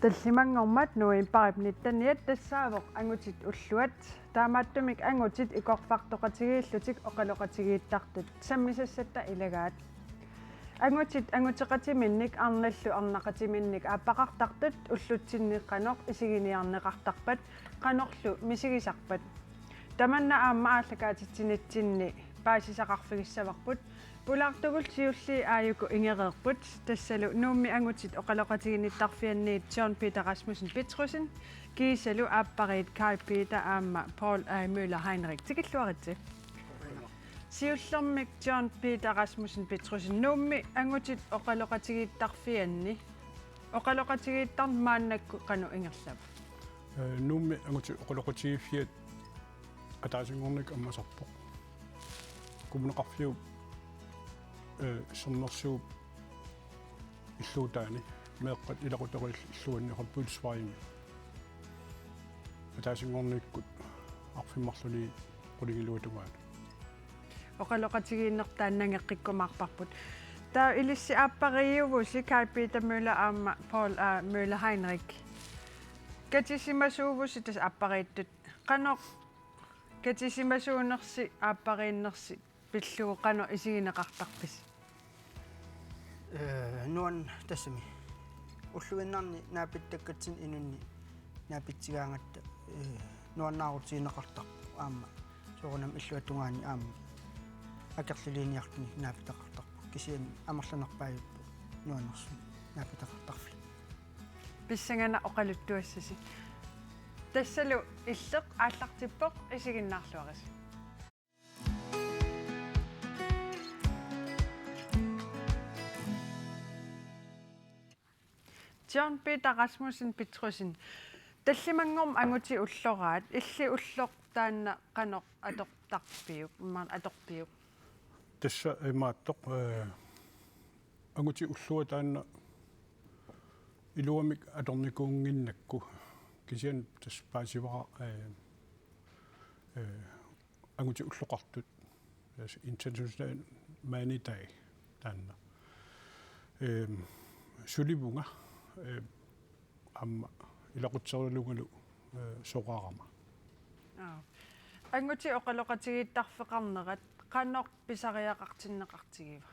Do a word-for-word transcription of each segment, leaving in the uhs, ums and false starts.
Tallimanngormat novembarip nitteniat tassaavoq angutit ulluat. Taamaattumik angutit ikorfartoqatigiillutik oqaloqatigiittartut sammisassatta ilagaat. Angutit anguteqatiminnik arnallu arnaqatiminnik aappaqartartut ullutsinni qanoq isiginiarneqartarpat, qanorlu misigisarpat. Tamanna aamma aallakaatitsinitsinni paasisaqarfigissavarput. Pulaartugullu siulliit aajuku ingereerput, tassalu Nuummi angutit oqaloqatiginnittarfianniit John Peter Rasmussen Petrussen, kiisalu aappariit Kai Peter aamma Paul A. Møller Heinrich. Tikilluaritsi. Siullermik John Peter Rasmussen Petrussen, Nuummi angutit oqaloqatigiittarfianni oqaloqatigiittarneq maannakkut qanoq ingerlava? Ee, Nuummi angutit oqaloqatigiiffiat ataasinngornikkut ammasarpoq. Kommuneqarfiup, ee, Sermersuup illuutaani meeqqat ilaquteriillu illuanni Holbølsvejimi. Ataasinngornikkut arfineq-marlunut qulingiluat tungaanut. Oqaloqatigiinneq taanna nangeqqikkumaarparput. Taava ilissi aappariiuvusi Kai Peter Møller aamma Paul A. Møller Heinrich. Katisimasuuvusi tassa aappariittut. Qanoq katisimasuunersi aappariinnersi pillugu qanoq isigineqartarpisi? Ee, nuan-, tassami. Ulluinnarni naapittakkatsinni inunnik naapitsigaangatta, ee, nuannaarutigineqartarpoq aamma. Soorunami illuatungaani aamma akerlilinniarluni naapitaqartarpoq. Kisianni amerlanerpaajuppoq nuannersumik naapitaqartarfik. Pissanganaq oqaluttuassasi. Tassalu illeq aallartippoq, isiginnaarluarisi. John Peter Rasmussen Petrussen. Tallimanngormat angutit ulloraat, illit ulloq taanna qanoq atortarpiuk, imaluunniit atorpiuk? Tassa imaattoq, ee, angutit ullua taanna iluamik atornikuunnginnakku, kisianni tassa paasivara, ee, ee, angutit ulloqartut, tassa International Manny Day taanna. Eem, sulivunga, ee, aamma ilaqutseriarlungalu, ee, soraarama. Aap. Angutit oqaloqatigiittarfeqarnerat qanoq pisariaqartinneqartigiva?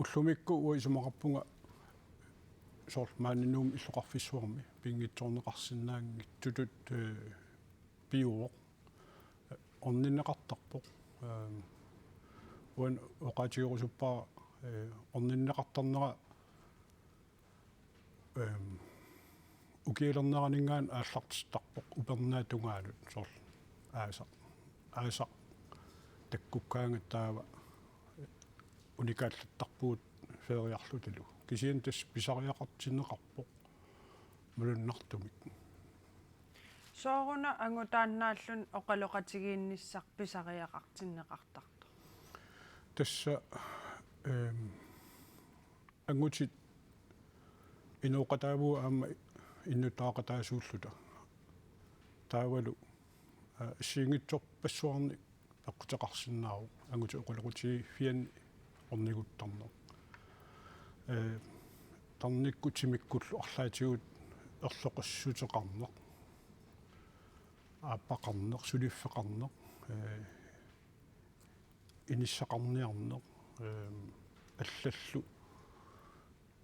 Ullumikkut uanga isumaqarpunga soorlu maani Nuummi illoqarfissuarmi pinngitsoorneqarsinnaanngitsutut, ee, pivoq. Orninneqartarpoq. Ehm, uanga oqaatigerusuppara, ee, orninneqartarnera, ehm, ukialerneraninngaanniit aallartittarpoq upernaap tungaanut soorlu aasaq. Aasaq takkukkaangat taava unikaallattarpugut feeriarlutalu. Kisianni tassa pisariaqartinneqarpoq malunnartumik. Sooruna angutaannaalluni oqaloqatigiinnissaq pisariaqartinneqartartoq? Tassa, ehm, angutit inooqataavugut aamma innuttaaqataasuulluta. Taavalu, aa, assigiinngitsorpassuarnik peqquteqarsinnaavoq angutit oqaloqatigiiffianni orniguttarneq. Ee, tarnikkut timikkullu arlaatigut erloqissuteqarneq, aappaqarneq, suliffeqarneq, ee, inissaqarniarneq, ee, allallu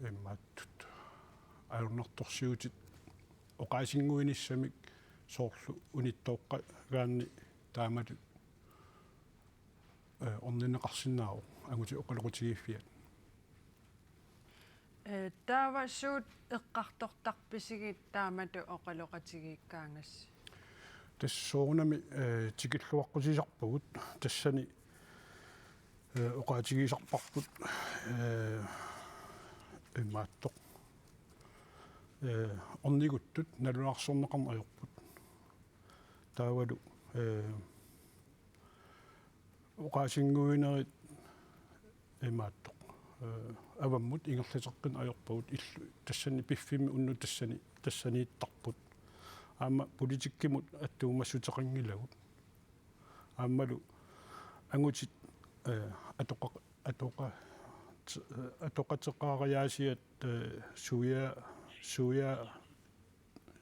imaattoq ajornartorsiutit oqaasinnguinissamik soorlu unittooqqagaanni taamatut, ee, orninneqarsinnaavoq angutit oqaloqatigiiffiat. Ee, taava suut eqqartortarpisigit taamatut oqaloqatigiikkaangassi? Tassa soorunami, ee, tikilluaqqusisarpagut tassani, ee, oqaatigisarparput, ee, imaattoq, ee, orniguttut nalunaarsorneqarneq ajorput. Taavalu, ee, oqaasinnguinerit imaattoq, ee, avammut ingerlateqqinneq ajorpagut illu tassani piffimmi unnuk tassani, tassaniittarput. Aamma politikkimut attuumassuteqanngilagut. Aammalu angutit, ee, atoqa-, atoqa-, atoqateqaariaasiat, ee, suia-, suia-,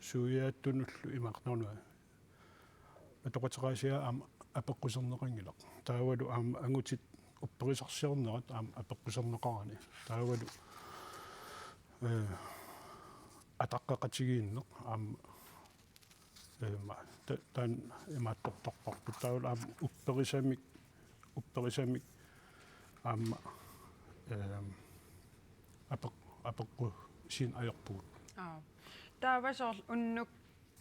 suiaattunullu imaartornua. Atoqateqaasiaq aamma apeqquserneqanngilaq. Taavalu aamma angutit upperisarsiornerat aamma apeqquserneqarani. Taavalu, eh, ataqqeqatigiinneq aamma, eh, ma-, ta-, taanna imaattortarparput. Taavalu aamma upperisamik, upperisamik aamma, eh, apeq-, apeqqusiineq ajorpugut. Aa. Taava soorlu unnuk,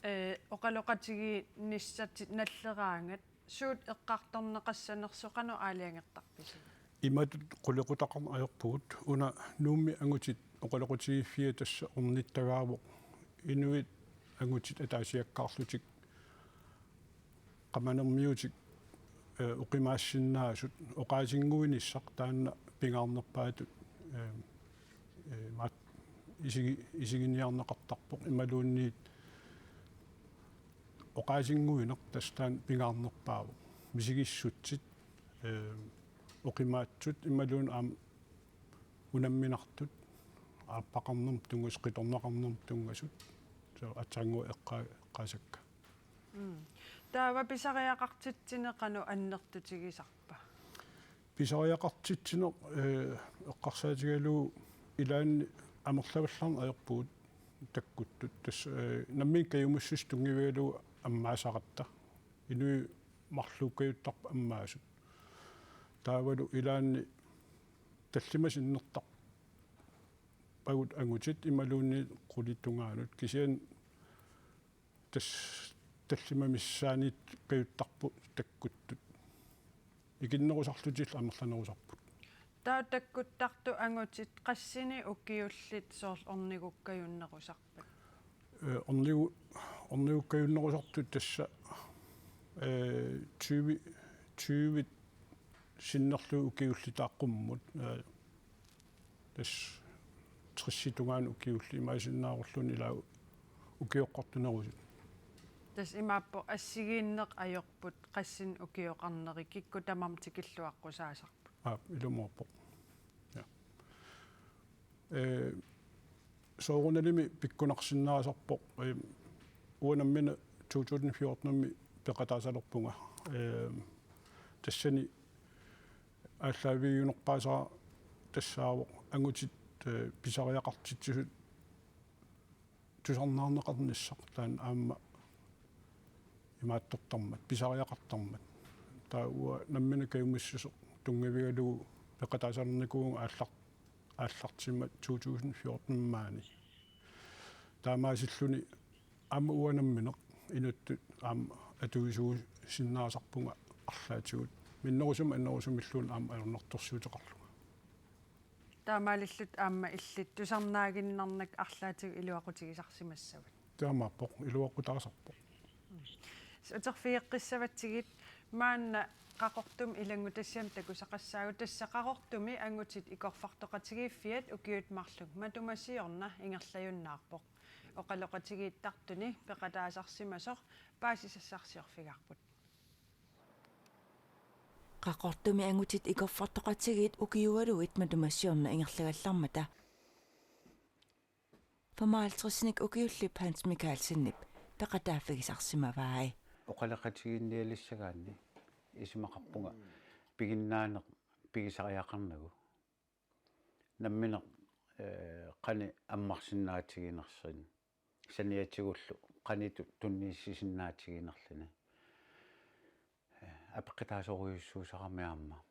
eh, oqaloqatigiinnissatit nalleraangat suut eqqartorneqassanersoq qanoq aalajangertarpisi? Imatut qulequtaqarneq ajorpugut, una Nuummi angutit oqaloqatigiiffiat tassa ornittagaavoq inuit angutit ataasiakkaarlutik qamanermiutik, eh, oqimaassinnaasut, oqaasinnguinissaq taanna pingaarnerpaatut, eh, eh, maat-, isigi-, isiginiarneqartarpoq imaluunniit oqaasinnguineq tassa taanna pingaarnerpaavoq. Misigissutsit, eh, oqimaatsut imaluunniit aamma unamminartut, aappaqarnermut tunngasut, qitornaqarnermut tunngasut, soorlu aatsaannguaq eqqaa-, eqqaasakka. Mm. Taava pisariaqartitsineq qanoq annertutigisarpa? Pisariaqartitsineq, eh, eqqarsaatigalugu ilaanni amerlagallarneq ajorpugut takkuttut. Tassa, eh, nammineq kajumissuseq tunngavigalugu ammaasaratta. Inuit marluukkajuttarput ammaasut. Taavalu ilaanni tallimat sinnertarpagut angutit imaluunniit qulit tungaanut, kisianni tassa tallimat missaanniittut kajuttarput takkuttut. Ikinnerusarlutillu amerlanerusarput. Taava takkuttartut angutit qassinik ukiullit soorlu ornigukkajunnerusarpat? Eh, ornigu-, ornigukkajunnerusartut tassa, eh, tyve, tyve sinnerlugit ukiullit taakkununnga, eh, tassa tressit tungaanut ukiullit, imaassinnaavoq ilaa ukioqqortunerusut. Tassa imaappoq assigiinneq ajorput qassinik ukioqarneri, kikkut tamarmik tikilluaqqusaasarput. Aap, ilumoorpoq. Ja. Eh, soorunalimi pikkunarsinnaasarpoq, eh, uanga nammineq to tusind fjorten-imi peqataasalerpunga. Eh, tassani aallaaviunerpaasara tassaavoq angutit, eh, pisariaqartitsisut tusarnaarneqarnissaq taanna aamma imaattortarmat, pisariaqartarmat. Taava uanga nammineq kajumissuseq tunngavigalugu peqataasalernikuuvunga aallar-, aallartimmat to tusind fjorten maani. Taamaasilluni aamma uanga nammineq inuttut aamma atuisuusinnaasarpunga arlaatigut. Minnerusumik annerusumilluunniit aamma ajornartorsiuteqarlunga. Taamaalillutit aamma illit tusarnaaginnarnak arlaatigut iluaqutigisarsimassavat. Taamaappoq, iluaqutaasarpoq. Uterfigeqqissavatsigit, maanna Qaqortumi ilanngutassiami takusaqassaagut, tassa Qaqortumi angutit ikorfartoqatigiiffiat ukiut marluk matuma siorna ingerlajunnaarpoq. Oqaloqatigiittartuni peqataasarsimasoq paasisassarsiorfigaarput. Qaqortumi angutit ikorfartoqatigiit ukiualuit matuma siorna ingerlagallarmata femoghalvtredsinik ukiullip Hans Mikaelsenip peqataaffigisarsimavai. Oqaloqatigiinnialissagaanni isumaqarpunga piginnaaneq pigisariaqarnagu. Nammineq, eh, qanoq ammarsinnaatiginersoq. Saniatigullu qanoq tu-, tunniussisinnaatiginerluni. Eh, apeqqutaasorujussuusarami aamma.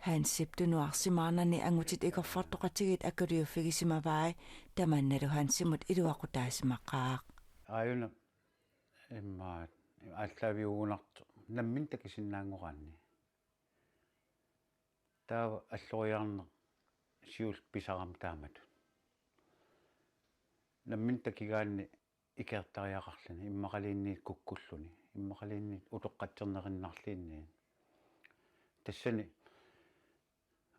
Hansip tunuarsimaarnani angutit ikorfartoqatigiit akiliuffigisimavai, tamannalu Hansimut iluaqutaasimaqaaq. Aajuna immaqa aallaaviugunartoq nammineq takusinnaanngoraanni. Taava alloriarneq siulleq pisarami taamatut. Nammineq takugaanni ikiortariaqarluni, immaqaluunniit kukkulluni, immaqaluunniit utoqqatsernerinnarluunniit. Tassani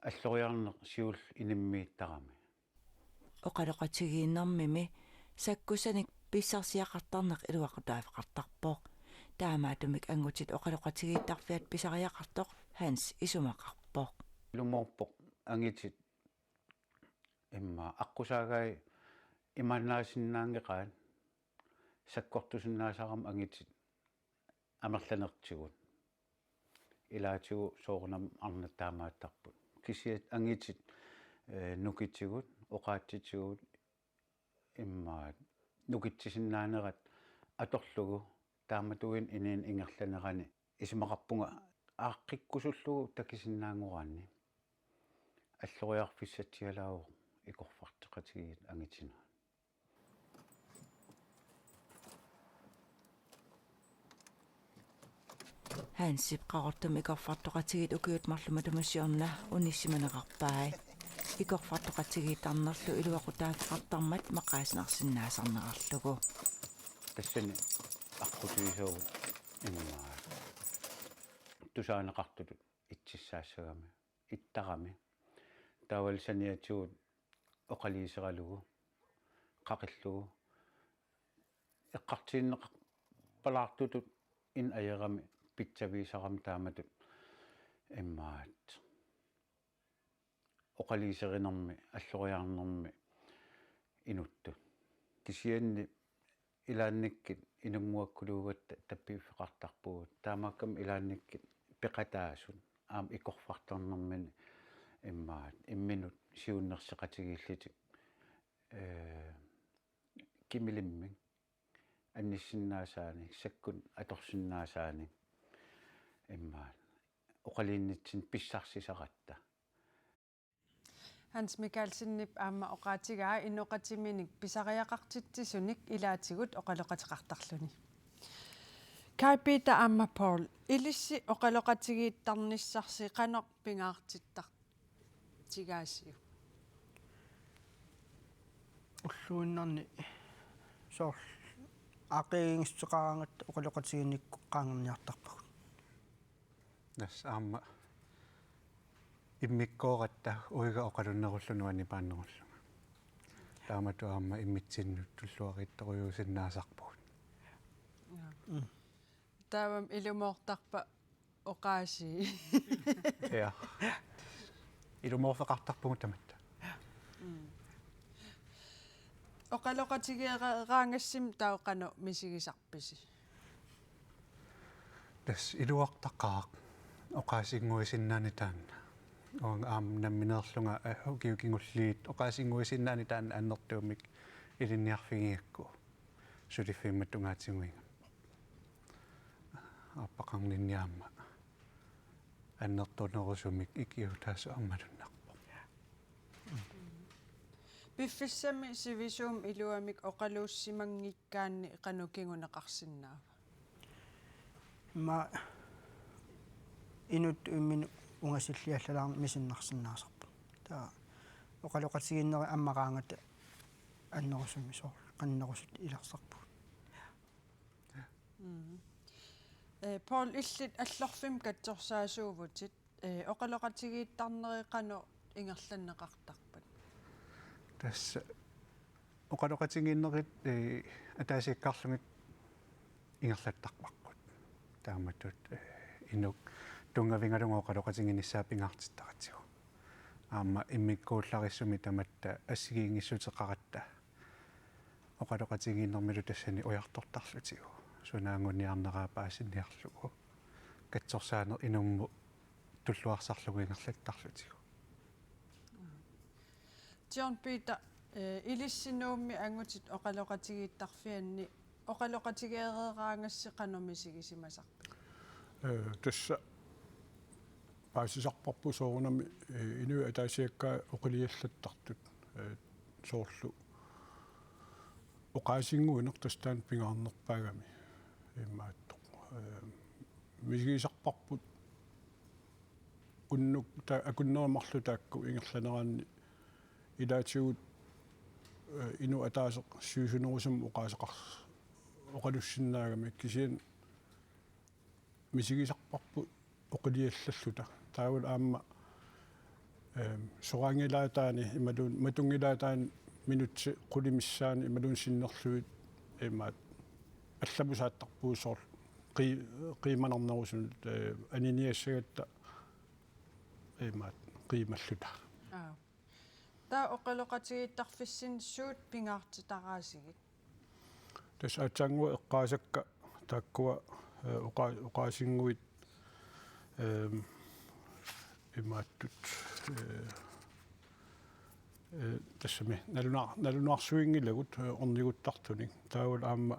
alloriarneq siulleq inimmiittarami. Oqaloqatigiinnermimi sakkussanik pissarsiaqartarneq iluaqutaafeqartarpoq. Taamaattumik angutit oqaloqatigiittarfiat pisariaqartoq Hans isumaqarpoq. Ilumoorpoq angutit immaqa aqqusaagaat imaannaasinnaanngeqaat. sakkortusinnaasarami angitit amerlanertigut. Ilaatigut soorunami arnat taamaattarput. Kisianni angitit, eh, nukitigut, oqaatsitigut, immaqa nukitsisinnaanerat atorlugu taamatut inuuneq ingerlanerani isumaqarpunga aaqqikkusullugu takusinnaanngoraanni alloriarfissatsialaavoq ikorfartoqatigiit angitinnut. Hansip Qaqortumi ikorfartoqatigiit ukiut marluk matuma siorna unissimanerarpai. Ikorfartoqatigiittarnerlu iluaqutaaffeqartarmat maqaasinarsinnaasarnerarlugu. Tassani aqqutigisavut immaqa tusaaneqartutut itsissaassagami, ittarami. Taavalu saniatigut oqaluuseralugu, qaqillugu, eqqartuunneqarpalaartutut inuunerami pitsavigisarami taamatut immaqa oqaluuserinermi, alloriarnermi inuttut. Kisianni ilaannikkut inunnguakkuluugatta tappiuffeqartarpugut. Taamaakkami ilaannikkut peqataasut aamma ikorfartornermini immaqa imminut siunnersoqatigiillutik, eh, kimilimmik annissinnaasaanik, sakkut atorsinnaasaanik immaqa oqaluunnitsinnut pissarsisaratta. Hans Mikaelsenip aamma oqaatigaa inoqatiminik pisariaqartitsisunik ilaatigut oqaloqateqartarluni. Kaj Peter aamma Poul, ilissi oqaloqatigiittarnissarsi qanoq pingaartittartigaasiuk? Ulluinnarni soorlu aaqqiiginngissuteqaraangatta oqaloqatigiinnikkut qaangerniartarpagut. Tassa aamma immikkooratta uiga oqalunnerulluni uanipaannerullunga. Taamatut aamma immitsinnut tulluarittorujuusinnaasarpugut. Jaa. Mm. Taavami ilumoortarpa oqaasii? Ja. Ilumoorfeqartarpugut tamatta. Mm. Oqaloqatigeeraangassimi taava qanoq misigisarpisi? Tassa iluartaqaaq oqaasinnguisinnaanni taanna. Uanga aamma nammineerlunga, eh, ukiut kingulliit oqaasinnguisinnaanni taanna annertuumik ilinniarfigigakku suliffimma tungaatigut ingammik. Aappaqarninni aamma annertunerusumik ikiuutaasut aamma malunnarpoq. Piffissami sivisuumi iluamik oqaluussimanngikkaanni qanoq kinguneqarsinnaava? Immaqa inuttut imminnut ungasilliallalaarneq misinnarsinnaasarpoq. Taava oqaloqatigiinnerit ammaraangata annerusumik soorlu qannerusut ilersarpugut. Mm. Eh, Poul, illit Allorfimmi katsorsaasuuvutit, eh, oqaloqatigiittarneri qanoq ingerlanneqartarpat? Tassa oqaloqatigiinnerit, eh, ataasiakkaarlugit ingerlattarparput. Taamatut, eh, inuk tunngavigalugu oqaloqatigiinnissaa pingaartittaratigu. Aamma immikkuullarissumik tamatta assigiinngissuteqaratta oqaloqatigiinnermilu tassani ujartortarlutigu. Suna anguniarneraa paasinniarlugu. Katsorsaaneq inummut tulluarsarlugu ingerlattarlutigu. John Peter, eh, ilissi Nuummi angutit oqaloqatigiittarfianni oqaloqatigeereeraangassi qanoq misigisimasarpit? Eh, tassa paasisarparput soorunami, eh, inuit ataasiakkaat oqiliallattartut, eh, soorlu oqaasinnguineq tassa taanna pingaarnerpaagami imaattoq. Eh, misigisarparput unnuk ta-, akunneri marluk taakku ingerlaneranni ilaatigut, eh, inuk ataaseq sivisunerusumik oqaaseqar-, oqalussinnaagami kisianni misigisarparput oqiliallalluta. Taavalu aamma, ehm, soraanngilaataani imaluunniit matunngilaataani minutsit qulit missaanni imaluunniit sinnerlugit imaattoq allamusaattarpugut soorlu qi-, qiimanarnerusunut, eh, aniniassagatta imaattoq qiimalluta. Aap. Taava oqaloqatigiittarfissinni suut pingaartitaraasigit? Tassa aatsaannguaq eqqaasakka taakkua, eh, oqa-, oqaasinnguit, ehm, imaattut, eh, eh, tassami naluna-, nalunaarsuinngilagut, eh, orniguttartunik. Taavalu aamma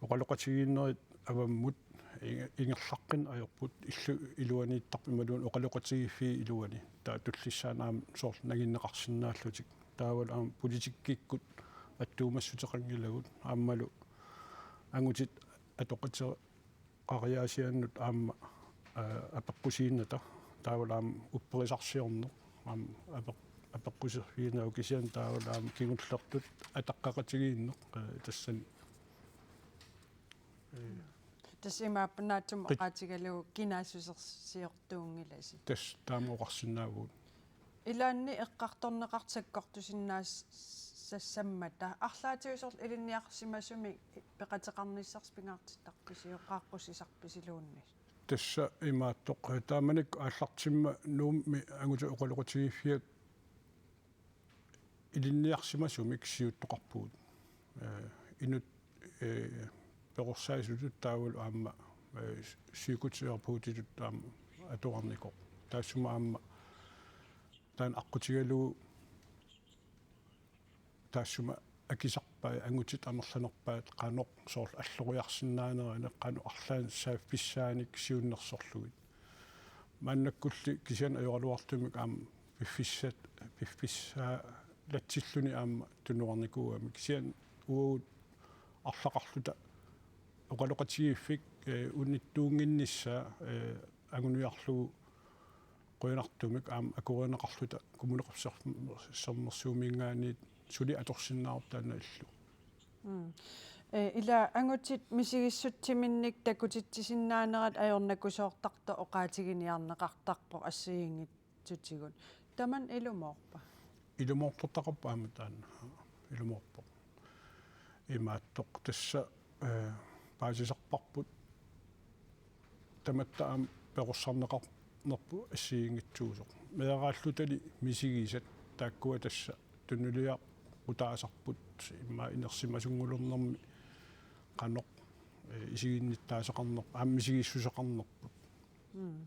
oqaloqatigiinnerit avammut inge-, ingerlaqqinneq ajorput illu iluaniittarput imaluunniit oqaloqatigiiffiit iluani. Taava tullissaani aamma soorlu nanginneqarsinnaallutik. Taavalu aamma politikkikkut attuumassuteqanngilakku. Aammalu angutit atoqateqariaasiannut aamma, eh, apeqqusiinnata. Taavalu aamma upperisarsiorneq. Aamma apeq-, apeqquserfigineq kisianni taavalu aamma kingullertut ataqqeqatigiinneq, eh, tassani. Eh, Tassa imaappa naatsumik Qit- oqaatigalugu kinaassusersiortuunngilasi. Tassa taama oqarsinnaavugut. Ilaanni eqqartorneqartut sakkortusinnaasassammata arlaatigut soorlu ilinniarsimasumik peqateqarnissarsi pingaartittarpisiuk, qaaqqussisarpisiluunniit? Tassa imaattoq, eh, taamanikkut aallartimma Nuummi angutit oqaloqatigiiffiat ilinniarsimasumik siuttoqarpugut. Eh, inut, eh, perorsaasutut taavalu aamma, eh, psykoterapeutitut aamma atuarnikoq. Taassuma aamma taanna aqqutigalugu taassuma akisarpai, angutit amerlanerpaat qanoq soorlu alloriarsinnaanerini, qanoq arlaannik saaffissaanik siunnersorlugit. Maannakkulli kisianni ajoraluartumik aamma piffissat, piffissaalatsilluni aamma tunuarnikuugami. Kisianni uagut arlaqarluta oqaloqatigiiffik, eh, unittuunnginnissaa, eh, anguniarlugu qujanartumik aamma akuerineqarluta Kommuneqarfik Ser-, Sermersuuminngaanniit suli atorsinnaavarput taanna illu. Mm. Eh, ila angutit misigissutsiminnik takutitsisinnaanerat ajornakusoortartoq oqaatiginiarneqartarpoq assigiinngitsutigut. Tamanna ilumoorpa? Ilumoortortaqarpoq aamma taanna. Ilumoorpoq. Imaattoq tassa, eh, paasisarparput tamatta aamma perorsarneqarnerput assigiinngitsuusoq. Meeraallutali misigisat taakkua tassa tunuliaqutaasarput immaqa inersimasunngulernermi qanoq, eh, isiginnittaasaqarnerput, aamma misigissuseqarnerput. Mm.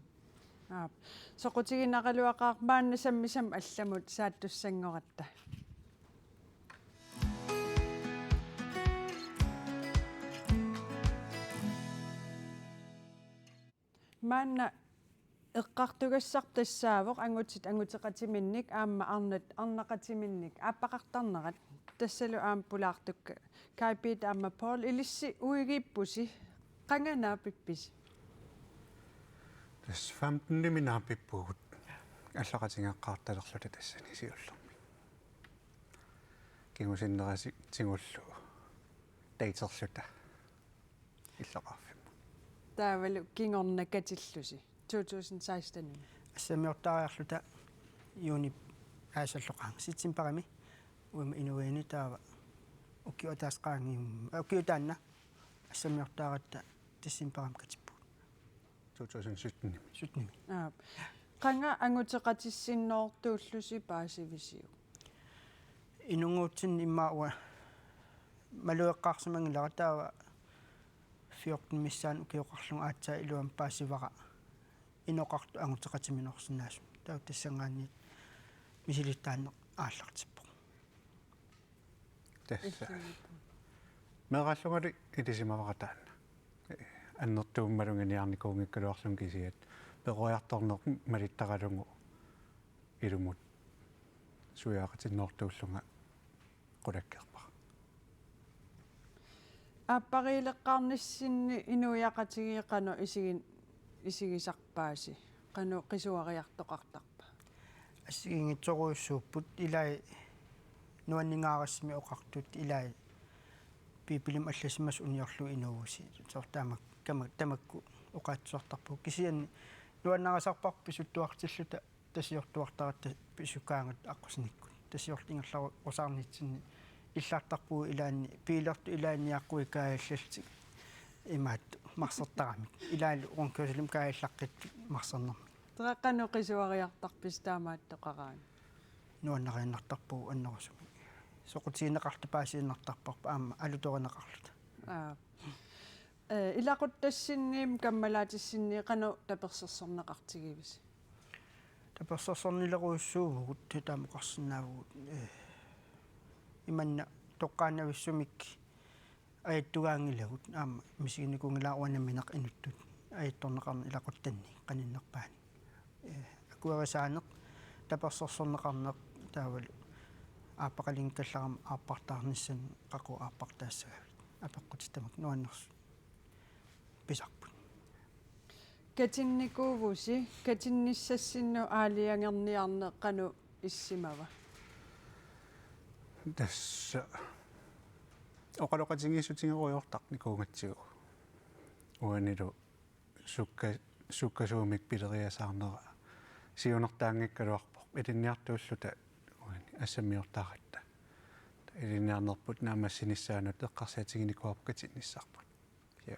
Aap. Soqutiginaraluaqaaq maanna sammisamut allamut saattussanngoratta. Maanna eqqartugassarput tassaavoq angutit anguteqatiminnik aamma arnat arnaqatiminnik aappaqartarnerat. Tassalu aamma pulaartukka Kaj Peter aamma Poul, ilissi uigiippusi, qanga naapippisi? Tassa femtenimi naapippugut allaqatigeeqqaartalerluta tassani siullermi. Kingusinnerisi tigullu daterluta illoqarfimmi. Taavalu kingorna katillusi to tusind seksten. Assammiortaariarluta juunip aasalloqaanga septembarimi uima inuiani taava ukioq ataaseq qaangium-, ukioq taanna assammiortaaratta decembarimi katippugut. To tusind syttenimi. Syttenimi. Aap. Qanga anguteqatissinnoortuullusi paasivisiuk? Inunnguutsinni immaqa uanga malugeqqaarsimanngilara taava fjorten missaani ukioqarlunga aatsaat iluamik paasivara inoqartut anguteqatiminorsinnaasut. Taava tassanngaanniit misilittaarneq aallartippoq. Tassa. Illimmi. Meeraallungali ilisimavara taanna. Annertuumik maluginiarnikuunngikkaluarlunga kisiat peroriartorneq malittaralugu ilumut suiaqatinnoortuullunga qulakkeerpara. Aappariileqqaarnissinni inuiaqatigiit qanoq isigin-, isigisarpaasi? Qanoq qisuariartoqartarpa? Assigiinngitsorujussuupput, ilai nuanningaarassimik oqartut, ilai Biibilimi allassimasut uniorlugit inuuvusi. Soorlu taamak-, kama-, tamakku oqaatsiartarpugut. Kisianni nuannarisarparput pisuttuartilluta tasiortuartaratta pisukaangat aqqusinikkut. Tasiorluta ingerlarusaarnitsinni illartarpugut ilaanni, biilertut ilaanni niaqquit kaajallallutik imaattoq marsertaramik. Ilaallu rundkørseli kaajallaqqittoq marsernermik. Tassa qanoq qisuariartarpisi taamaattoqaraangat? Nuannariinnartarpugut annerusumik. soqutigineqarluta paasiinnartarparput aamma alutorineqarluta. Aa. Ee, ilaquttassinniit kammalaatissinniit qanoq tapersersorneqartigivisi? Tapersersornilerujussuuvugut taama oqarsinnaavugut, ee, imanna toqqaannavissumik ajattugaanngilagut aamma misiginikuunngilara uanga nammineq inuttut ajattorneqarneq ilaquttanni qaninnerpaani. Ee, akuerisaaneq, tapersersorneqarneq taavalu aappaqalinngikkallaraama aappartaarnissaanut qaqugu aappartaassagavit apeqqutit tamakku nuannersut pisarput. Katinnikuuvusi, katinnissassinnut aalajangerniarneq qanoq issimava? Tassa oqaloqatigiissutigerujoortarnikuugatsigu uanilu sukka-, sukkasuumik pileriasaarnera siunertaanngikkaluarpoq ilinniartuulluta uani assammiortaaratta. Ilinniarnerput naammassinissaanut eqqarsaatiginikuuarput katinnissarput. Ja,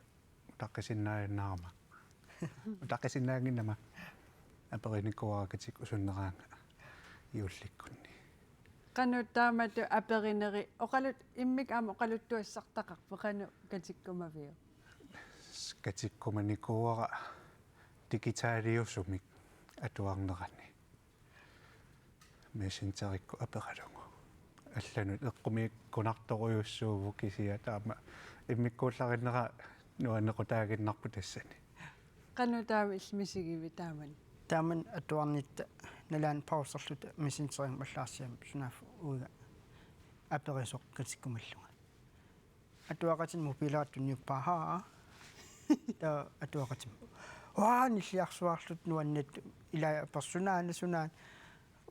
utaqqisinnaajunnaarama. Utaqqisinnaannginnama aperinikuuara katikkusunneraanga juullikkunni. Qanoq taamatut aperinerit oqalut-, immikkut aamma oqaluttuassartaqarput, qanoq katikkumaviuk? Katikkumanikuuara digitaliusumik atuarnerani. Messengerikkut aperalugu. Allanut eqqumiikkunartorujussuuvoq kisianni taama immikkuullarinnera nuannequtaaginnarpoq tassani. Qanoq taama illit misigivit taamani? Taamani atuarnitta nalaani pauserluta Messengerimut allagarsiamut sunaaffa uiga aperisoq katikkumallunga. Atuaqatinnut mobiileratut niupparaa. Taava atuaqatinnut. Uaa, nilliarsuarluta nuannattut, ilaa apersunaana sunaana.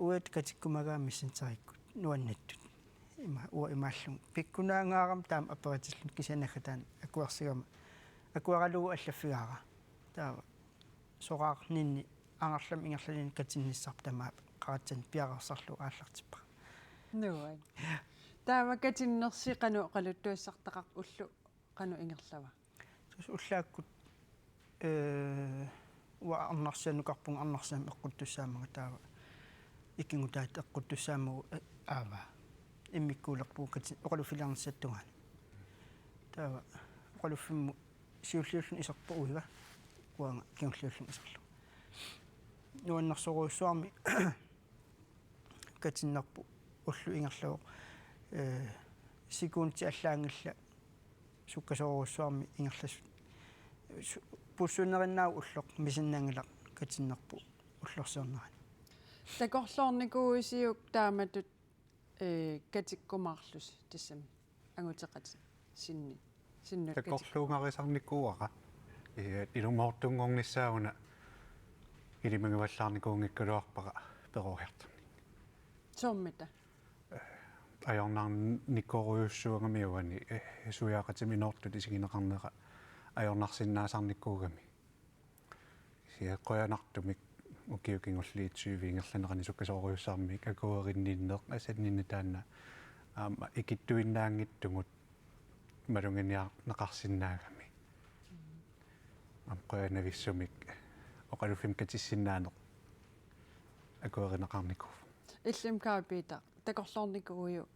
Uanga katikkumagaanga Messengerikkut nuannattut. Ima, uanga imaallunga. Pikkunaangaarama taama aperitillunga kisianni naggataani akuersigama. Akueralugu allaffigaara. Taava soraarninni angerlamut ingerlalinni katinnissarput tamaat qaratsanik piareersarlugu aallartippara. Nuann'. Taava katinnersi qanoq oqaluttuassartaqarpa, ulloq qanoq ingerlava? Tassa ullaakkut, ee, uanga arnarsiannukarpunga arnarsiamik eqquttussaammaga taava ikinngutaat eqquttussaammagu, ee, aavaa. Immikkuulerpugut kati-, oqaluffiliarnissatut tungaanut. Taava oqaluffimmut siulliulluni iserpoq uiga, uanga kingulliullunga iserlunga. Nuannersorujussuarmik katinnerput ulloq ingerlavoq, ee, sekundit allaanngillat sukkasoorujussuarmik ingerlasut. Su-, pussuinerinnaavoq ulloq, misinnanngilaq katinnerput ullorsiornerani. Takorloornikuuisiuk taamatut, ee, katikkumaarlusi tassami anguteqatit sinni-, sinnut katik-. Takorluugarisarnikuuara. Ee, ilumoortunngornissaa una ilimagivallaarnikuunngikkaluarpara peroriartorninni. Soormita? Ajornarnikorujussuugami uani, ee, suiaqatiminoortut isigineqarnera ajornarsinnaasarnikuugami. Kisianni qujanartumik ukiut kingulliit tyve ingerlanerani sukkasoorujussuarmik akuerinninneq asanninneq taanna aamma ikittuinnaanngitsugut maluginiarneqarsinnaagami. Aamma qujanavissumik oqaluffimmi katissinnaaneq akuerineqarnikuuvoq. Illimmi Karl Peter, takorloornikuuiuk?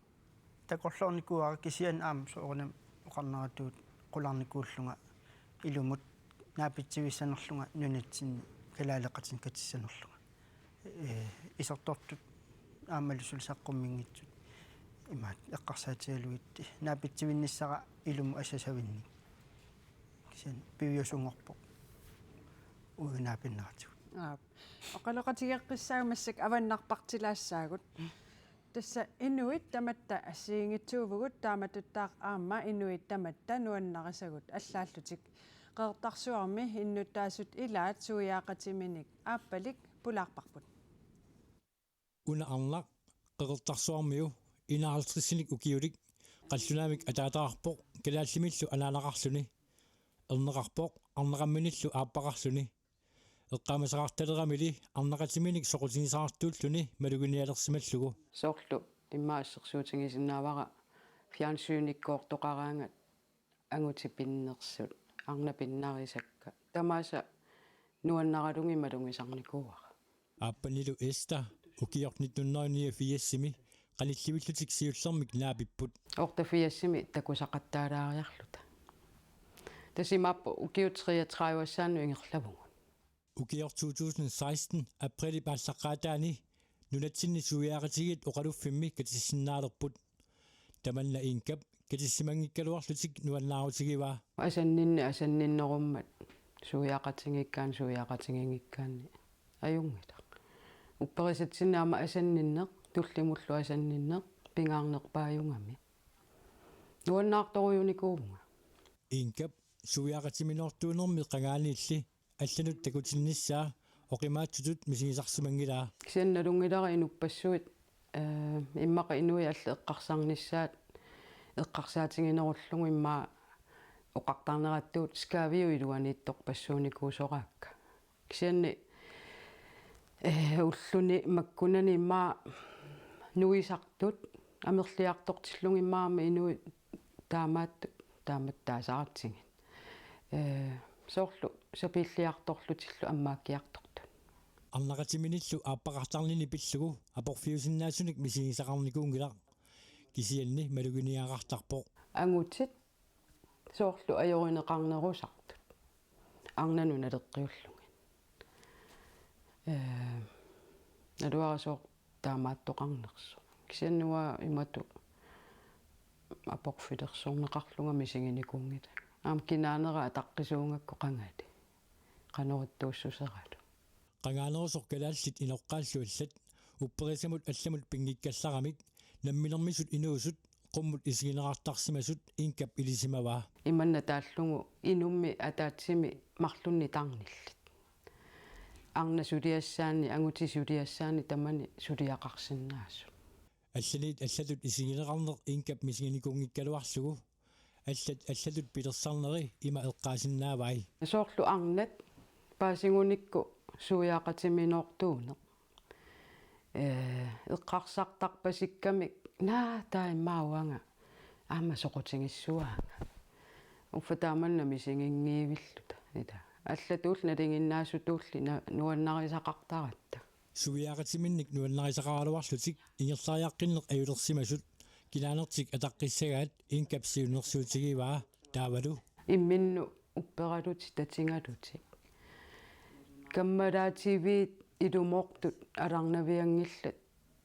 Takorloornikuuara kisianni aamma soorunami oqarneratut qularnikuullunga ilumut naapitsivissanerlunga nunatsinni kalaaleqatinik katissanerlunga. Ee, isertortut aammalu suli saqqummiunngitsut imaattoq eqqarsaatigalugit naapitsivinnissara ilumut assasavinnik. Kisianni piviusunngorpoq uiga naapinneratigut. Aap. Oqaloqatigeqqissaagut massakkut avannarpartilaassaagut. Tassa inuit tamatta assigiinngitsuuvugut, taamatuttaaq aamma inuit tamatta nuannarisagut allaallutik. Qeqertarsuarmi innuttaasut ilaat suiaqatiminik aappalik pulaarparput. Una arnaq Qeqertarsuarmiu enoghalvtredsinik ukiulik qallunaamik ataatarpoq, kalaallimillu anaanaqarluni erneqarpoq, arnaqamminillu aappaqarluni. Eqqaamasaqartaleramili arnaqatiminik soqutigisaqartuulluni maluginialersimallugu. Soorlu immaqa assersuutigisinnaavara fjernsynikkoortoqaraangat angutit pinnersut, arnat pinnarisakka. Tamaasa nuannaralugit malugisarnikuuara. Aappanilu Esther ukioq nitten hundrede niogfirsimi qanillivillutik siullermik naapipput. Otteogfirsimi takusaqattaalaariarluta. Tassa imaappoq ukiut treogtredive-ssaannut ingerlavugut. Ukioq to tusind seksten aprilip aallaqqaataani nunatsinni suiaaqatigiit oqaluffimmi katissinnaalerput. Tamanna Inkap katissimanngikkaluarlutik nuannaarutigivaa. Asanninneq asanninnerummat suiaaqatigiikkaanni suiaaqatigiinngikkaanni ajunngilaq. Upperisatsinni aamma asanninneq, tullimullu asanninneq, pingaarnerpaajugami. Nuannaartorujunikuuvunga. Inkap suiaaqatiminoortuunermi qangaaniilli allanut takutinnissaa oqimaatsutut misigisarsimanngilaa. Kisianni nalunngilara inuppassuit, eh, immaqa inuit allat eqqarsarnissaat eqqarsaatiginerullugu immaqa oqartarnerattut skaviu iluaniittorpassuunikuusoraakka. Kisianni, eh, ulluni makkunani immaqa nuisartut amerliartortillugu immaqa aamma inuit taamaattut taamattaasaaratsigit. Eh, soorlu sapiilliartorlutillu ammaakkiartortut. Arnaqatiminillu aappaqartarnini pillugu aporfiusinnaasunik misigisaqarnikuunngilaq. Kisianni maluginiagaqartarpoq. Angutit soorlu ajorineqarnerusartut. Arnanut naleqqiullugit. Eh, naluara sooq taamaattoqarnersoq. Kisianni uanga imatut aporfilersorneqarlunga misiginikuunngilanga. Aamma kinaanera ataqqisuugakku qangali. Qanorittuussuseralu. Qangaanerusoq kalaallit inoqqaallu allat upperisamut allamut pinngikkallaramik namminermisut inuusut qummut isigineqartarsimasut Inkap ilisimavaa. Imanna taallugu inummi ataatsimi marlunnik tarnillit. Arnat suliassaanni, angutit suliassaanni tamani suliaqarsinnaasut. Allaniit allatut isigineqarneq Inkap misiginikuunngikkaluarlugu allat allatut pilersarneri ima eqqaasinnaavai. Soorlu arnat paasigunikku suiaaqatiminoortuuneq. Eh, eqqarsartarpasikkamik naa taamaauanga aamma soqutigissuaanga. Uffa taamanna misiginngivilluta. Ila. Allatuulli nalinginnaasutulli na-, nuannarisaqartaratta. Suiaaqatiminnik nuannarisaqaraluarlutik ingerlariaqqinneq ajulersimasut kinaanertik ataqqissagaat Inkap siunnersuutigivaa taavalu. Imminnut upperalutik tatigalutik. Kammalaativiit ilumoortut alarnavianngillat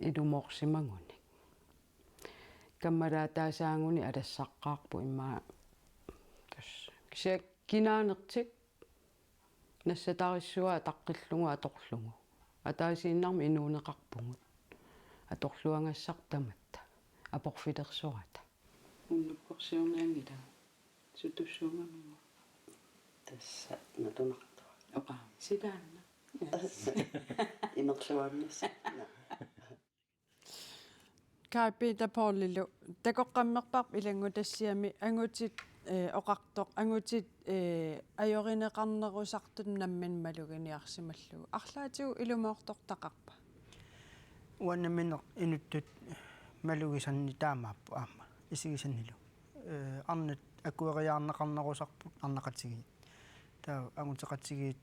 ilumoorsimagunik. Kammalaataasaagunik alassaqqaarput immaqa tassa. Kisianni kinaanertik nassatarissuaq ataqqillugu atorlugu. Ataasiinnarmik inuuneqarpugut. Atorluagassarput tamatta. Aporfilersorata. Unnukkorsiornianngilagut. Sutussuugamiuk. Tassa natunartua. Oqa, silaanna. Tassa. Inersuaannassa. Kaj Peter Paulillu, takoqqammerparput ilanngutassiami angutit, eh, oqartoq, angutit, eh, ajorineqarnerusartut namminneq maluginiarsimallugu. Arlaatigut ilumoortortaqarpa? Uanga nammineq inuttut malugisannik taamaappoq aamma isigisannilu. Eh, arnat akueriarneqarnerusarput arnaqatigiit. Taava anguteqatigiit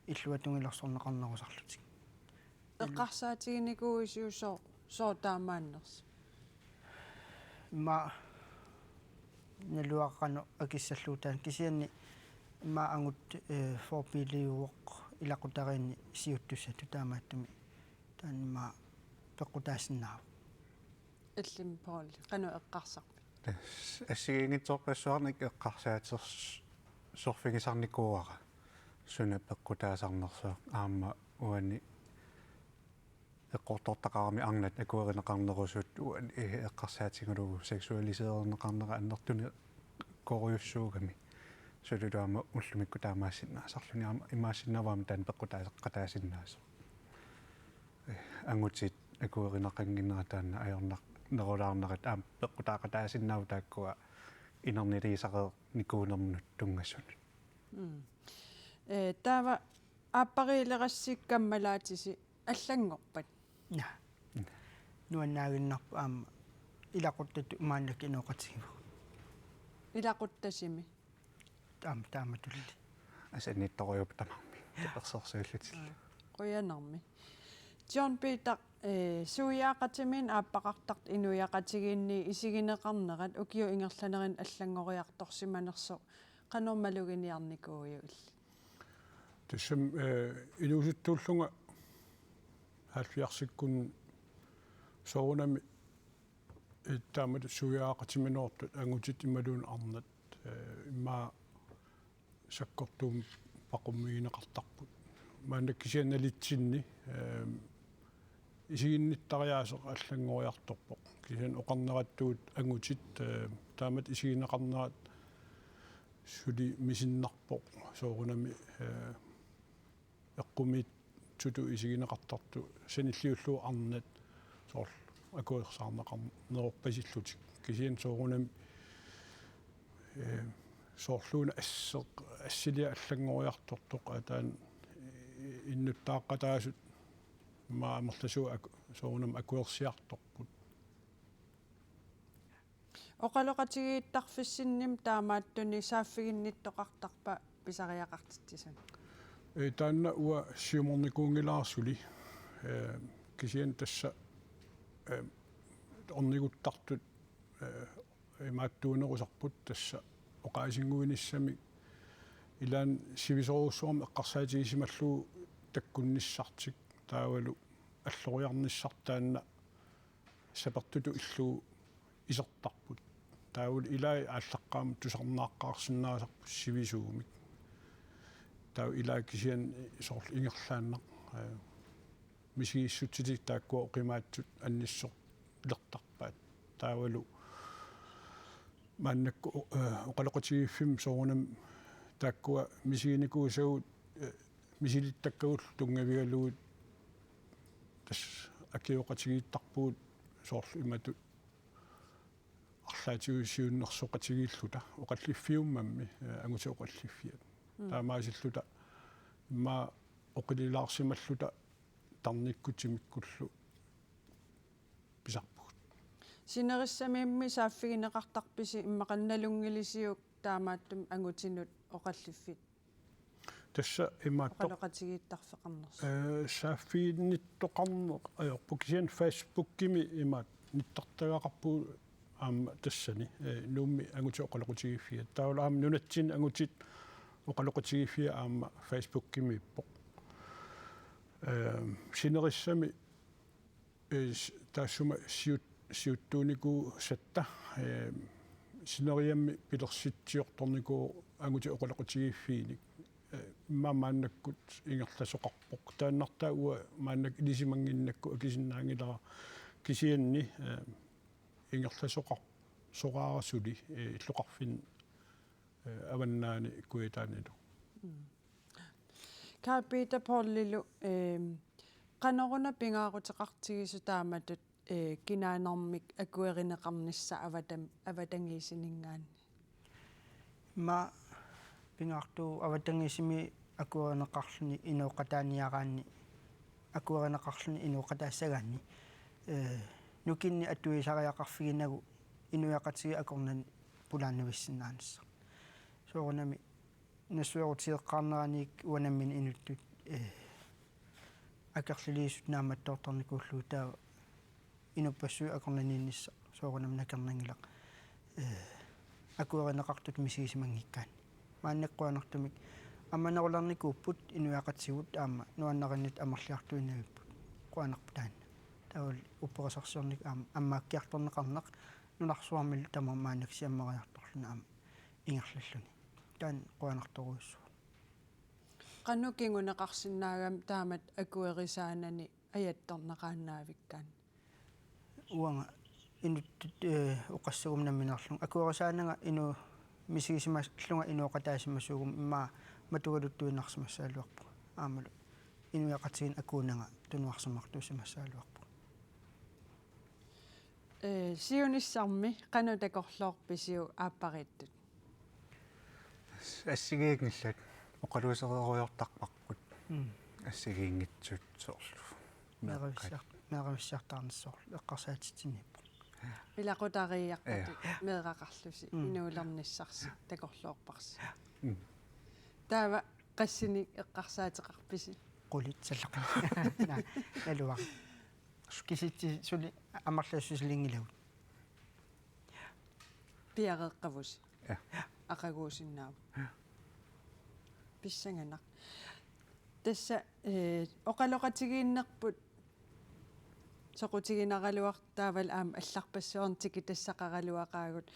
illuatungilorsorneqarnerusarlutik. Eqqarsaatiginikuuisiuk sooq, sooq taamaannersoq? Immaqa naluara qanoq akissallugu taanna kisianni immaqa angut, eh, forbilliuvoq ilaqutariinni siuttussatut taamaattumik taanna immaqa peqqutaasinnaavoq. Illimmi Paul, qanoq eqqarsarpit? Tassa assigiinngitsorpassuarnik eqqarsaatersorfigisarnikuuara suna peqqutaasarnersoq aamma uani eqqortortaqarami arnat akuerineqarnerusut uani eqqarsaatigalugu seksualiseerneqarnera annertuneqarujussuugami. Suli aamma ullumikkut taamaassinnaasarluni aamma imaassinnaavoq aamma taanna peqqutaaqataasinnaasoq. Angutit akuerineqannginnera taanna ajornarnerulaarnerat aamma peqqutaaqataasinnaavoq taakkua inerniliisareernikuunermut tunngasunut. Mm. Eh, taava aappariilerassi kammalaatisi allanngorpat? Naa. Nuannaaginnarpoq aamma ilaquttatut maannakkut inooqatigivagut. Ilaquttasimi? Taama, taamatulli. Asannittorujuupput tamarmik. Tapersersuillutillu. Aa, qujanarmi. John Peter, Ee, suiaaqatimiinneq aappaqartartut inuiaqatigiinni isigineqarnerat ukiup ingerlanerani allanngoriartorsimanersoq qanoq maluginiarnikuuiuk illit? Tassami, ee, inuusuttuullunga halvfjerdsikkunni soorunami, ee, taamatut suiaaqatiminoortut angutit imaluunniit arnat, ee, immaqa sakkortuumik paqummigineqartarput. Maanna kisianni nalitsinni, ee, isiginnittariaaseq allanngoriartorpoq. Kisianni oqarnerattuut angutit, ee, taamatut isigineqarnerat suli misinnarpoq soorunami, ee, eqqumiitsutut isigineqartartut sanilliullugu arnat soorlu akuersaarneqarneruppasillugit. Kisianni soorunami, ee, soorluuna asseq, assiliaq allanngoriartortoq ataani innuttaaqqataasut immaqa amerlasuut aku-, soorunami akuersiartorput. Oqaloqatigiittarfissinni taamaattuni saaffiginnittoqartarpa pisariaqartitsisuni? Ee, taanna uanga siumornikuunngilara suli. Ee, kisianni tassa, ee, orniguttartut, ee, imaattuunerusarput tassa oqaasinnguinissamik ilaanni sivisoorujussuarmik eqqarsaatigisimallugu takkunnissartik taavalu alloriarnissartik taanna sapertutut illugu isertarput. Taavalu ilai aallaqqaammut tusarnaaqqaarsinnaasarput sivisuumik. Taava ilai kisianni soorlu ingerlaannaq, ee, misigissutsitik taakkua oqimaatsut annissorlertarpaat. Taavalu maannakkut o-, ee, oqaloqatigiiffimmi soorunami taakkua misiginikuusagut, ee, misilittakkagut tunngavigalugit tassa akioqatigiittarpugut soorlu imatut arlaatigut siunnersoqatigiilluta oqalliffiummammi, ee, angutit oqalliffiat. Mm. Taamaasilluta immaqa oqililaarsimalluta tarnikkut timikkullu pisarpugut. Sinerissamiimmi saaffigineqartarpisi immaqa nalunngilisiuk taamaattumik angutinut oqalliffik? Tassa imaattoq. Oqaloqatigiittarfeqarnersoq. Ee, saaffiginnittoqarneq ajorput kisianni Facebookimi imaattoq nittartagaqarpugut aamma tassani, ee, Nuummi angutit oqaloqatigiiffiat. Taavalu aamma nunatsinni angutit oqaloqatigiiffiat aamma Facebookimiippoq. Ee, sinerissami ee, s-, taassuma siut-, siuttuunikuusatta, ee, sineriammi pilersitsiortornikuuvoq angutit oqaloqatigiiffiinik. Ee, immaqa maannakkut ingerlasoqarpoq. Taannartaa uanga maannakkut ilisimannginnakku akisinnaanngilara kisianni, ee, ingerlasoqar-, soraara suli, ee, illoqarfinni, ee, avannaani kujataanilu. Mm. Karl Peter Poulillu, ehm, qanoruna pingaaruteqartigisoq taamatut, eh, kinaanermik akuerineqarnissaq avatam-, avatangiisininngaanniit? Immaqa pingaartuuvoq avatangiisimi akuerineqarluni inooqataaniaraanni, akuerineqarluni inooqataassagaanni, eh, nukinnik atuisariaqarfiginagu inuiaqatigiit akornanni pulaannavissinnaanissaq. Soorunami nassuerutigeqqaarneraniit uanga nammineq inuttut, eh, akerlilisut naammattoortarnikuullugu taava inuppassuit akornanniinnissaq soorunami nakernaanngilaq, eh, akuerineqartutut misigisimanngikkaanni. Maannakkut qujanartumik ammanerulernikuupput inuiaqatigiit aamma nuannarinnittoq amerliartuinnavipput. Qujanarpoq taanna. Taavalu upperisarsiornikkut aamma ammaakkiartorneqarneq nunarsuarmilu tamaasa maannakkut siammariartorluni aamma ingerlalluni. Taanna qujanartorujussuaq. Qanoq kinguneqarsinnaagami taamatut akuerisaanani ajattorneqaannaavikkaanni? Uanga inuttut, eh, oqassaguma nammineerlunga. Akuerisaananga inu-, misigisimallunga inooqataasimasuuguma immaqa matugaluttuinnarsimassagaluarpunga. Aammalu inuiaqatigiinni akuunanga tunuarsimaartuusimassagaluarpunga. Ee, siunissami qanoq takorloorpisiuk aappariittut? Assigiinngillat, oqaluusereerujoortarparput. Mm. Assigiinngitsut soorlu. Meeravissiar-, meeravissiartaarnissaq soorlu eqqarsaatitsiniippoq. Ilaqutariiarpatut. Ee. Meeraqarlusi. Mm. Inuulernissarsi takorloorparsi. Mm. Taava qassinik eqqarsaateqarpisi? Qulit sallaqi. Na-, naluara. Kisitsisit suli amerlassusilinngilagut. Piareeqqavusi. Ja. Aqaguusinnaavoq. Pissanganaq. Tassa eh, oqaloqatigiinnerput soqutiginaraluartoq taavalu aamma allarpassuarnik tikitassaqaraluaqaagut.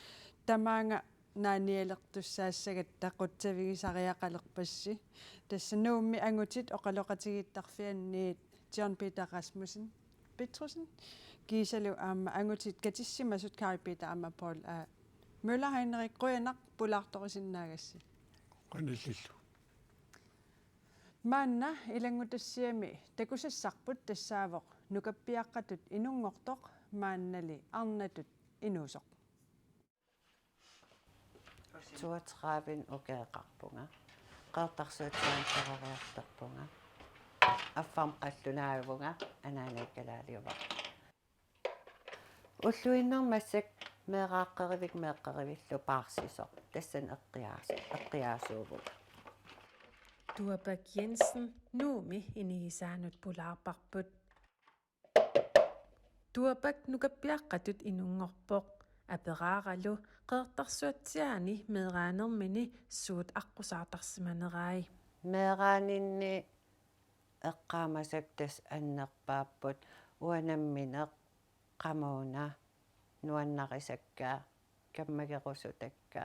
Tamaanga naanialertussaassagatta qutsavigisariaqalerpassi. Tassa Nuummi angutit oqaloqatigiittarfianniit John Peter Rasmussen Petrussen kiisalu aamma angutit katissimasut Kari Peter aamma Paul A. Møller Heinrich, qujanaq pulaartorisinnaagassi. Qanillillu. Maanna ilanngutassiami takusassarput tassaavoq nukappiaqqatut inunngortoq maannali arnatut inuusoq. Toogtredive ukeeqarpunga. Qeqertarsuatsiaanik peroriartorpunga. Affarmik qallunaavunga, anaanai kalaaliuvoq. Ulluinnarni massakkut meeraaqqerivik meeqqerivillu paarsisoq. Tassani eqqiaasu-, eqqiaasuuvunga. Tuapak Jensen Nuummi inigisaanut pulaarparput. Tuapak nukappiaqqatut inunngorpoq. Aperaaralu Qeqertarsuatsiaani meeraanermini suut aqqusaartarsimanerai. Meeraaninni eqqaamasakka tassa annerpaapput uanga nammineq qamuuna nuannarisakka kammagerusutakka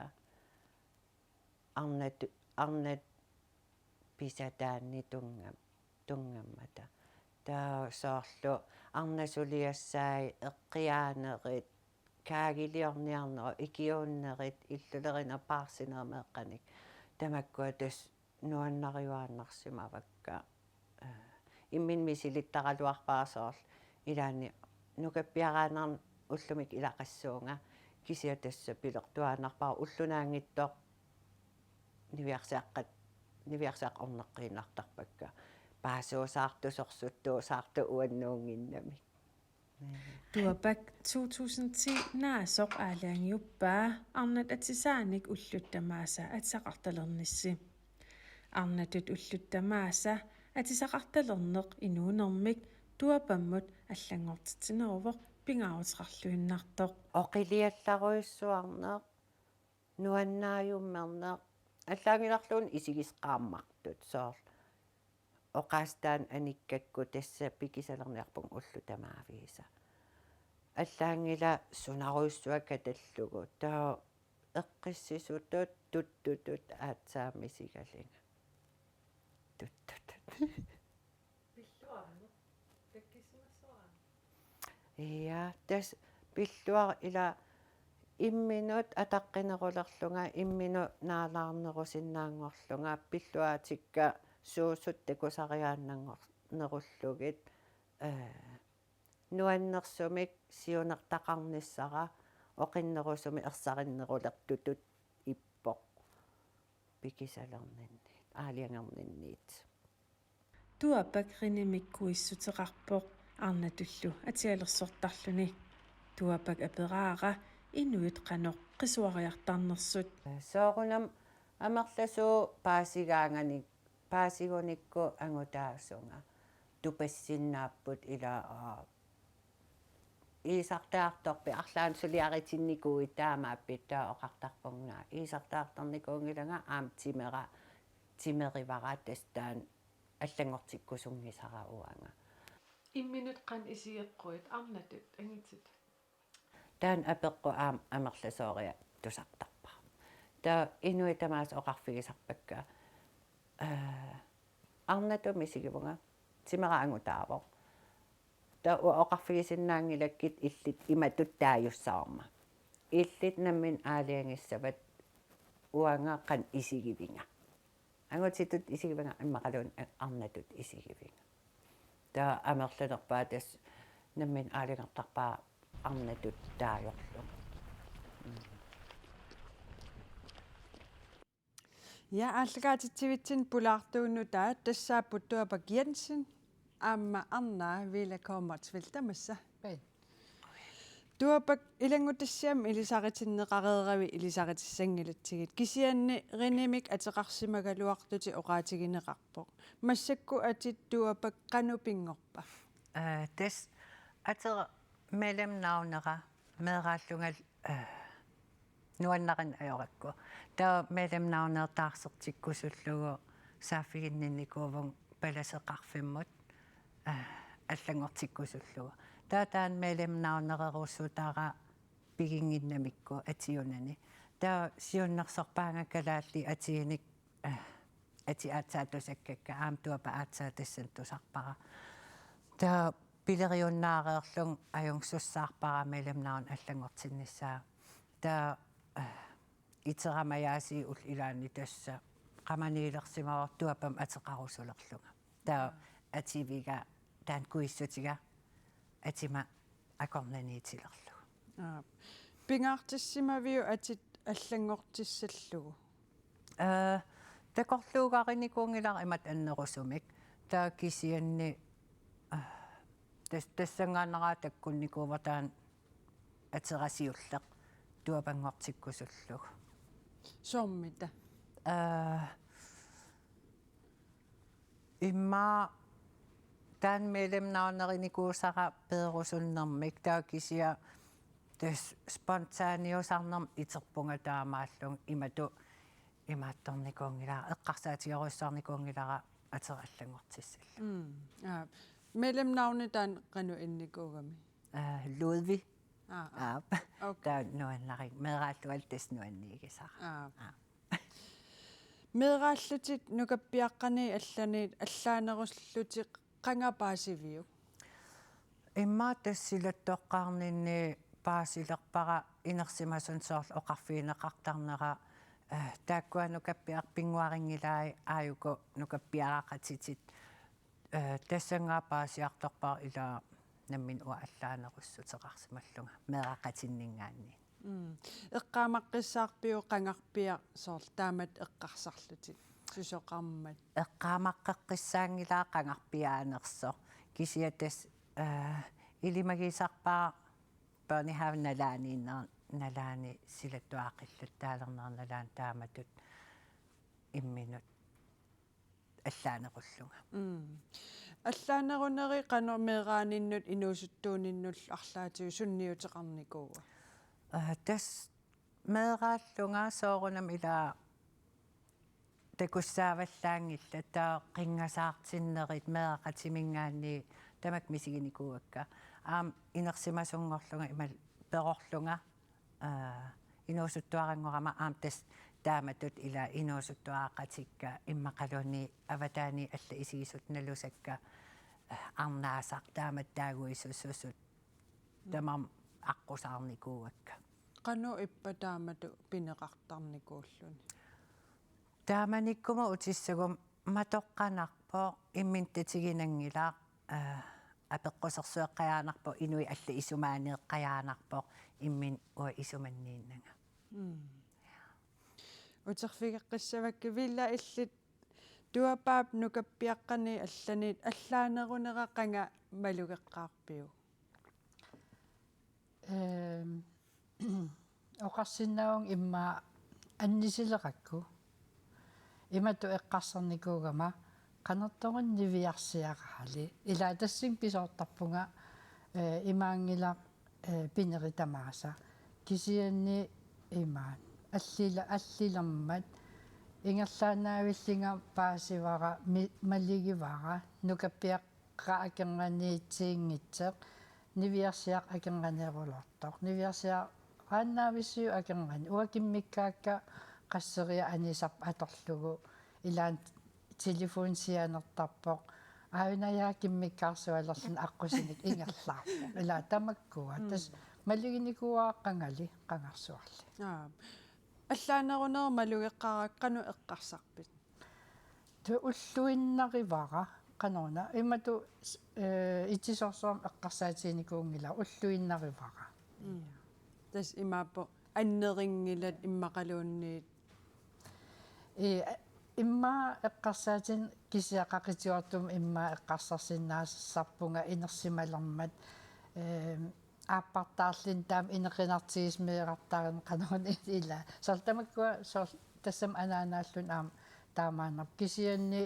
arnat arnat pisataanni tunngam tunngammata. Taava soorlu arnat suliassai eqqiaanerit kaagiliorniarnerup ikiuunnerit illulerineq paarsinerup meeqqanik. Tamakkua tassa nuannariuaannarsimavakka. Imminut misilittaraluarpara soorlu ilaanni nukappiaraannarnik ullumikkut ilaqassuunga kisianni tassa pilertuaannarpara ulloq naanngitsoq niviarsiaqqat niviarsiaqqat orneqqiinnartarpakka. Paasuusaartut sorsuttuusaartut uannuunnginnamik. Tuapak to tusind ti naasoq aalajangiuppaa arnat atisaanik ullut tamaasa atisaqartalernissi. Arnatut ullut tamaasa atisaqartalerneq inuunermik Tuapammut allanngortitsineruvoq pingaaruteqarluinnartoq. Oqiliallarujussuarneq, nuannaajummerneq, allaanngilarluunniit isigisaqaarmartut soorlu. Oqaaseq taanna anikkakku tassa pikisalerniarpunga ullut tamaaviisa. Allaanngilaq sunarujussuaq katallugu. Taava eqqissisutut tuttutut aatsaat misigalinga. Tuttutut. Ja, tassa pilluaq ila imminut ataqqinerulerlunga, imminut naalaarnerusinnaanngorlunga, pilluaatikka suusut takusariaannanngor-, nerullugit, eh, nuannersumik siunertaqarnissara oqinnerusumik ersarinnerulertutut ippoq pikisalerninniit, aalajangerninniit. Tuapak Rinimik kuissuteqarpoq arnatullu atialersortarluni. Tuapak aperaara inuit qanoq qisuariartarnersut. Soorunami amerlasuut paasigaanganik paasigunikku angutaasunga tupassinnaapput ila, aa, iisartaartorpit arlaannik suliaritinnikuuit taamaappit, taava oqartarpunga iisartaartornikuunngilanga aamma timera timerivara tassa taanna allanngortikkusunngisara uanga. Imminut qanoq isigeqquit arnatut angitit? Taanna apeqqut aamma amerlasooriartusartarpara. Taava inuit tamaasa oqarfigisarpakka, aa, arnatut misigivunga, timera angutaavoq. Taava uanga oqarfigisinnaanngilakkit illit imatut taajussavarma. Illit nammineq aalajangissavat uanga qanoq isigivinga. Angutitut isigivinga immaqaluunniit arnatut isigivinga. Taava amerlanerpaaq tassa nammineq aalajangertarpara arnatut taajorlunga. Mm. Ja, aallakaatitsivitsinni pulaartuunnut taava tassaapput Tuapak Jensen aamma Arnaa Vila Kommert Viltamassa. Tuapak, ilanngutassiami ilisaritinneqareeravit ilisaritsissanngilatsigit. Kisianni Rinimik ateqarsimagaluartutit oqaatigineqarpoq. Massakkut atit Tuapak qanoq pinngorpa? Aa, tassa atera mellemnavnera meeraallunga, eh, nuannarineq ajorakku. Taava mellemnavnera taarsertikkusullugu saaffiginninnikuuvunga palaseqarfimmut, eh, allanngortikkusullugu. Taava taanna mellemnavnererussutara piginnginnamikku atiunani. Taava siunnersorpaanga kalaallit atiinik, eh, atit aatsaat tusakkakka, aamma Tuapa aatsaat tassani tusarpara. Taava pileriunnaareerlunga ajunngitsussaarpara mellemnavn allanngortinnissaa. Taava, eh, itera majaasii ullut ilaanni tassa qamaniilersimavoq Tuapamut ateqarusulerlunga. Taava ativiga taanna kuissutiga atima akornanniitilerlugu. Aap. Pingaartissimaviuk atit allanngortissallugu? Eh, takorluugarinikuunngilara imatut annerusumik. Taava kisianni, eh, tas-, tassanngaannarooq takkunnikuuara taanna atera siulleq Tuapanngortikkusullugu. Soormita? Eh, immaqa taanna mellemnavnerinikuusara peerusunnermik, taava kisianni tassa spontaaniusarnermik iterpunga taamaalillunga, imatut imaattornikuunngilara, eqqarsaatigerujussuarnikuunngilara atera allanngortissallugu. Mm. Aap. Mellemnavni taanna qanoq innikuugami? Eh, Ludvig. Aap, aap. Aap. Okay. Taava nuannari-, meeraallungalu tassa nuanniigisara. Aap. Aap. Meeraallutit nukappiaqqaniit allanit allaanerullutit qanga paasiviuk? Immaqa tassa silattoqqaarninni paasilerpara inersimasunut soorlu oqarfigineqartarnera, eh, taakkua nukappiaraq pinnguarinngilaat, aajuku nukappiaraqatitit, eh, tassanngaannaq paasiartorpara, ila nammineq uanga allaanerussuteqarsimallunga meeraqatinninngaanniit. Mm. Eqqaamaqqissaarpiuk qangarpiaq soorlu taamatut eqqarsarlutit susoqarmat? Eqqaamaqqeqqissaanngilaq qangarpiaanersoq. Kisianni tassa, eh, ilimagisarpara børnehaven nalaaniinner-, nalaani silattuaqqilluttaalernera nalaani taamatut imminut allaanerullunga. Mm. Allaaneruneri qanoq meeraaninnut inuusuttuuninnullu arlaatigut sunniuteqarnikuua? Eh, tassa meeraallunga soorunami ila takussaavallaanngillat, taava qinngasaartinnerit meeraqatiminngaanniit tamakku misiginikuuakka. Aamma inersimasunngorlunga imaluunniit perorlunga, aa, inuusuttuaranngorama, aamma tassa taamatut ila inuusuttuaraqatikka immaqaluunniit avataaniit allat isigisut nalusakka, eh, arnaasaq taamatut taaguisususut tamarmik aqqusaarnikuuakka. Qanoq ippa taamatut pineqartarnikuulluni? Taamanikkuma utissaguma matoqqanarpoq, imminut tatiginanngilaq, eh, apeqqusersueqqajaanarpoq, inuit allat isumaaneeqqajaanarpoq, imminut uanga isumanniinnanga. Mm. Uterfigeqqissavakka, Villa, illit Tuapaap nukappiaqqaniit allanit allaanerunera qanga malugeqqaarpiuk? Ehm, oqarsinnaavunga immaqa annisilerakku. Imatut eqqarsarnikuugama qanortoq niviarsiaraali. Ila tassani pisoortarpunga, eh, imaanngilaq, eh, pinerit tamaasa. Kisianni imaat allila-, allilermat ingerlaannavillunga paasivara, mi-, malugivara, nukappiaqqat akornanniitiinngitsoq, niviarsiaq akornanniileruttortoq. Niviarsiaraannavisiuk akornanni. Uanga kimmikkaakka qasseriarlunga anisarput atorlugu, ilaanni telefoni sianertarpoq. Aajuna kimmikkaarsualerluni aqqusineq ingerlaarpoq. Ila tamakkua. Mm. Tassa maluginikuuara qangali, qangarsuarli. Aa. Allaanerunera malugeqqaarakku qanoq eqqarsarpit? Taava ulluinnarivara, qanoruna, imatut, eh, itisoorsuarmik eqqarsaatiginikuunngilara, ulluinnarivara. Mm. Tassa imaappoq annerinngilat immaqaluunniit. Ee, immaqa eqqarsaatinik kisiat qaqutigoortumik immaqa eqqarsarsinnaasarpunga inersimalermat, eh, aappartaarluni taama inequnartigisut meerartaramik qanoruna ila. Soorlu tamakkua soorlu tassami anaanaalluni aamma taamaannarpoq. Kisianni,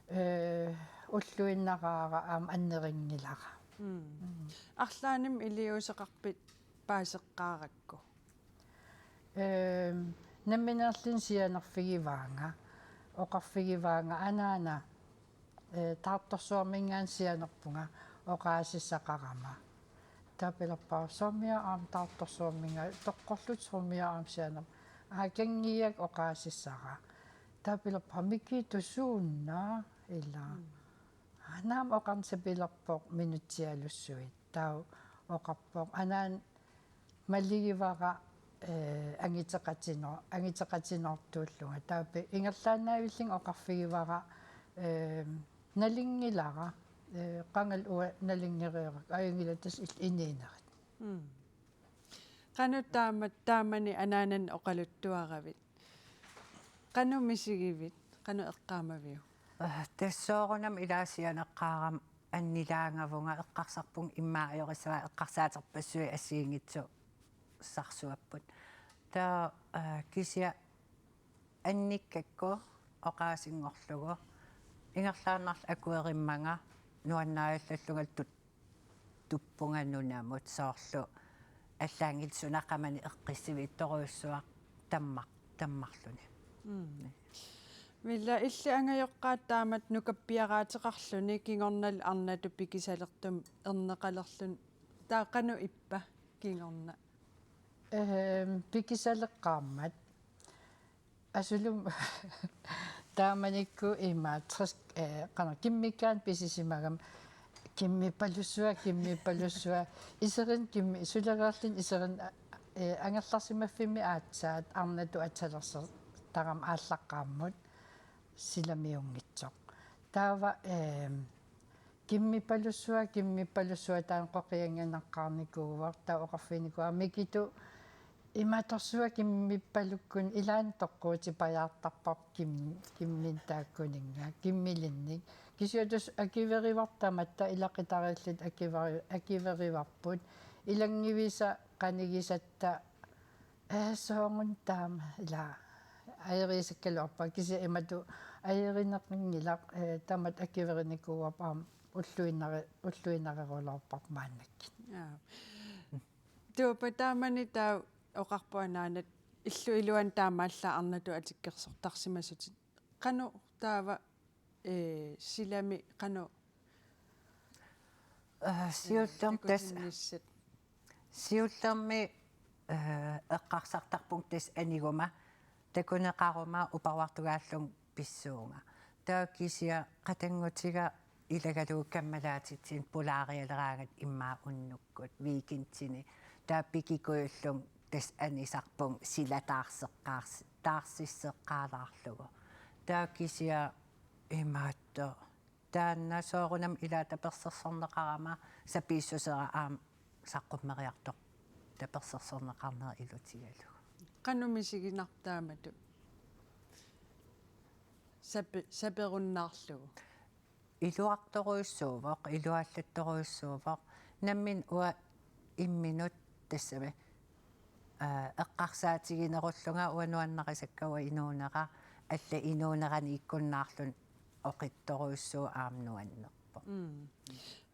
eh, ulluinnaraara aamma annerinngilara. Mm. Arlaannik iliuuseqarpit paaseqqaarakku? Ehm, nammineerlunga sianerfigivaanga, oqarfigivaanga anaana, eh, taartorsuarminngaanniit sianerpunga oqaasissaqarama. Taava pilerpara: Soormiuna aamma taartorsuarminngaanniit, toqqorlutit soormiuna aamma sianerpunga. Aa, kanngiak oqaasissara. Taava pilerpara: Mikitu, suunna? Ilaa. Mm. Aa, naamik, oqarnissaq pilerpoq minutsialussuit. Taava oqarpoq: Anaana, maligivara, eh, angiteqatinoo-, angiteqatinoortuullunga. Taava pi-, ingerlaannavillunga oqarfigivara, eh, nalunngilara, eh, qangali uanga nalunngereerakku, ajunngilaq, tassa illit inuunerit. Mm. Qanoq taama, taamani anaanannut oqaluttuaravit? Qanoq misigivit? Qanoq eqqaamaviuk? Eh, tassa soorunami ilaa sianeqqaarama annilaangavunga, eqqarsarpunga immaqa ajorissavara, eqqarsaaterpassuit assigiinngitsorsuupput. Taava, eh, kisianni annikkakku oqaasinngorlugu ingerlaannarlugu akuerimmanga nuannaallallunga tut-, tuppunga nunamut, soorlu allaanngilaq suna qamani eqqissivittorujussuaq tammar-, tammarluni. Mm. Villa, illit angajoqqaat taamatut nukappiaraateqarluni kingornalu arnatut pikisalertumik erneqalerluni. Taava qanoq ippa kingorna? Ehm, pikisaleqqaarmat. Asulum taamanikkut imaattoq, eh, qanoq, kimmikkaanni pisisimagami: Kimmippalussuaq, kimmippalussuaq. Iserinnut kimmi-, sulereerluni iserinnut, eh, angerlarsimaffimmi aatsaat arnatut attalersertarama aallaqqaammut silamiunngitsoq. Taava, eh, Kimmippalussuaq, kimmippalussuaq, taanna qoqiannginaqqaarnikuuvoq, taava oqarfiginikuuara: Mikitu, imaattorsuaq kimmippalukkuni, ilaanni toqquutipajaartarparput kim-, kimminik taakkuninnga, kimmilinnik. Kisianni tassa akuerivarput tamatta, ilaqutariilluta akueri-, akuerivarput. Ilannguvisa qanigisatta Eh, soorunami taama, ilaa, ajurisakkaluarpara, kisianni imatut ajorineqanngilaq, eh, tamatta akuerinikuuarput aamma ulluinnare-, ulluinnarerulaarparput maannakkut. Jaa. Tuupa, taamani taava oqarpoq anaanat illup iluani taamaallaat arnatut atukkersortarsimasutit. Qanoq taava, eh, silami qanoq, eh, siullermik tassa takusinnissat? Siullermik, eh, eqqarsartarpunga tassa aniguma, takuneqaruma uparuartugaallunga pissuunga. Taava kisianni qatanngutiga ilagalugu kammalaatitsineq pulaarialeraangat immaqa unnukkut weekendini. Taava pikikujullunga tassa anisarpunga sila taarseqqaars-, taarsisseqqaalaarlugu. Taava kisianni imaattoq. Taanna soorunami ilaa tapersersorneqarama, sapiissusera aamma saqqummeriartoq tapersersorneqarnera ilutigalugu. Qanoq misiginarpa taamatut? Sape-, saperunnaarlugu. Iluartorujussuuvoq, iluallattorujussuuvoq. Nammineq uanga imminut tassami, aa, eqqarsaatiginerullunga uanga nuannarisakka, uanga inuunera, allat inuuneraniikkunnaarluni oqittorujussuuvoq, aamma nuannerpoq. Mm.